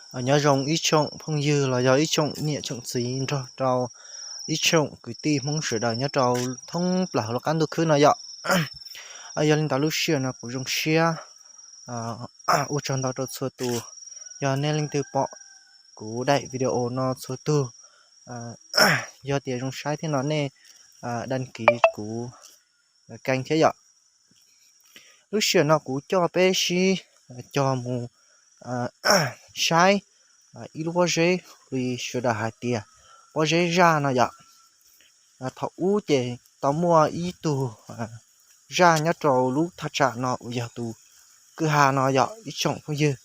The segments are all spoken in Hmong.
Nyob zoo ib tsoom phooj ywg los yog ib tsoom niam tsoom txiv nrog rau ib tsoom kwv tij Hmoob sawv daws nyob rau thoob plaws lub qab ntuj khwb no yom. Yog li ntawd lub sij hawm no kuv zoo siab ua tsaug ntau rau txhua tus. Yog nej leej twg pom kuv daim video no txhua tug, yog tias zoo saib thiab no nej đăng ký kuv kênh thiab yom. Lub sij hawm no kuv coj peb sib cog mus saib ib lub pob zeb li sawv daws hais tias pob zeb zaj no yom. Thaum ub ces tau muaj ib tug zaj nyob rau lub thaj tsam no uas yog tus kwj ha no yom ib tsoom phooj ywg.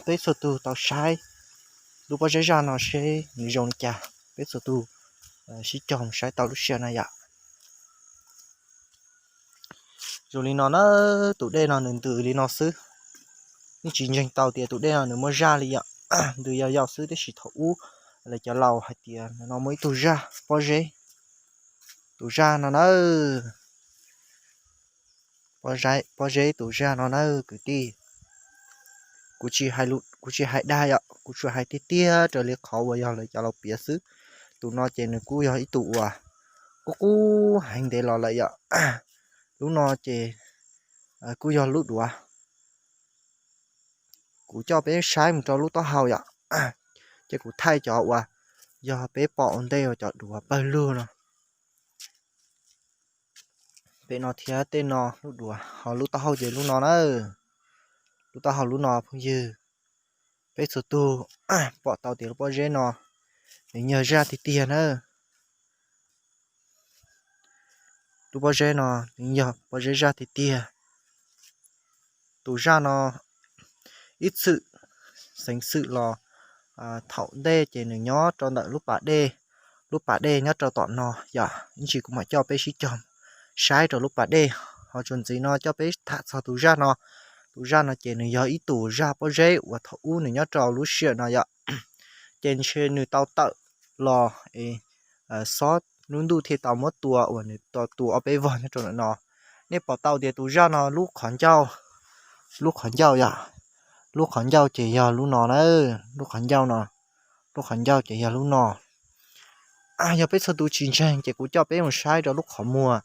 Peb txhua tus tau saib lub pob zeb zaj no seb nws zoo li cas, peb txhua tus sib cog mus saib tau lub sij hawm no yom. Zoo li no na, tus dej no nws ntws li no xwb. Yeej tsis ntseeg tau tias tus dej no nws muaj zaj li yom. Ntws yau yau xwb tiam sis thaum ub lawv cov laus hais tias no muaj ib tug zaj pob zeb. Tus zaj no na, pob zeb tus zaj no na kwv tij. Kuv tsis hais dag yom, kuv tsuas hais tiag tiag raws li qhov uas yog lawv cov laus piav xwb. Tus no ces nws kuj yog ib tug uas qub qub heev ntev los lawm yom. Lub no ces kuj yog lub duav. Kuv coj peb saib mus rau lub taub hau yom. Ces kuv thaij cov uas yog peb pom ua ntej uas cov duav pawg lug no. Pem no thiab tej no lub duav, ho lub taub hau ces lub no na. Lub taub hau lub no phooj ywg, peb txhua tus pom tau tias lub pob zeb no nws yog zaj tiag tiag na. Lub pob zeb no nws yog pob zeb zaj tiag tiag. Tus zaj no ib txwm xeev xwm los thaum ntej ces nws nyob rau ntawm lub pas dej, lub pas dej nyob rau tom no yom. Ib ntsis kuv mam coj peb sib cog saib rau lub pas dej, ho txuas ntxiv no coj peb tham txog tus zaj no. Tus zaj no ces nws yog ib tus zaj pob zeb uas thaum ub nws nyob rau lub sij hawm no yom. Ces ntshe nws tau tawm los es xob lub ntuj thiaj tau muab tua uas nws tau tua ob peb vog nyob rau ntawm no. Nej pom tau tias tus zaj no lub qhov ncauj, lub qhov ncauj yom, lub qhov ncauj ces yog lub no na, lub qhov ncauj no, lub qhov ncauj ces yog lub no. Yog peb txhua tus tsis ntseeg ces kuv coj peb mus saib rau lub qhov muag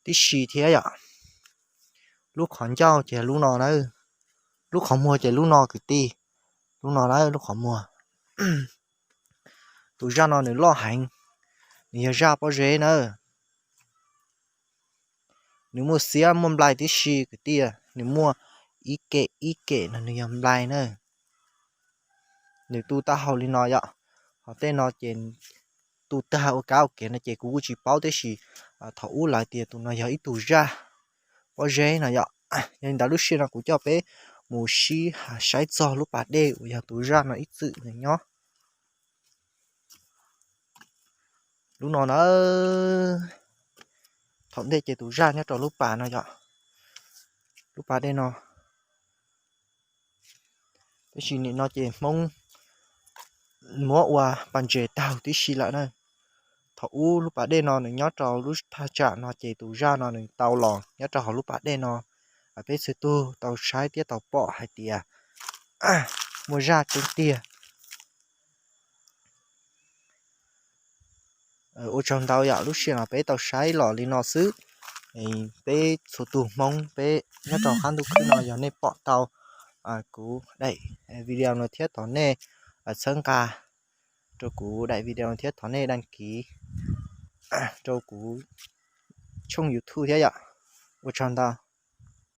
tib si thiab yom. Lub qhov ncauj ces lub no na, lub qhov muag ces lub no kwv tij, lub no na lub qhov muag. Tus zaj no nws loj heev, nws yog zaj pob zeb na. Nws muaj xiab muaj nplai tib si kwv tij, nws muaj ib kem ib kem no nws yog nplai na. Nws tu taub hau li no yom, ho tej no ces tu tag ua kab ua kev no ces kuv kuj tsis paub tiam sis thaum ub lawv tias tus no yog ib tug zaj pob zeb no yom. Yog li ntawd lub sij hawm no kuv coj peb mus sib saib txog lub pas dej uas yog tus zaj no ib txwm nws nyob. Lub no na, thaum ntej ces tus zaj nyob rau lub pas no yom, lub pas dej no. Tab sis nim no ces Hmoob muab ua pas ntses taug tib si lawm na. Thaum ub lub pas dej no nws nyob rau lub thaj tsam no ces tus zaj no nws tau los nyob rau hauv lub pas dej no. Peb txhua tus tau saib thiab tau pom hais tias muaj zaj tseeb tiag. Ua tsaug ntau yom, lub sij hawm no peb tau saib los li no xwb. Peb txhua tus Hmoob peb nyob rau qab ntuj khwb no yog nej pom tau kuv daim video no thiab thov nej txhawb nqa rau kuv daim video no thiab thov nej đăng ký rau kuv tshooj YouTube thiab yom. Ua tsaug ntau.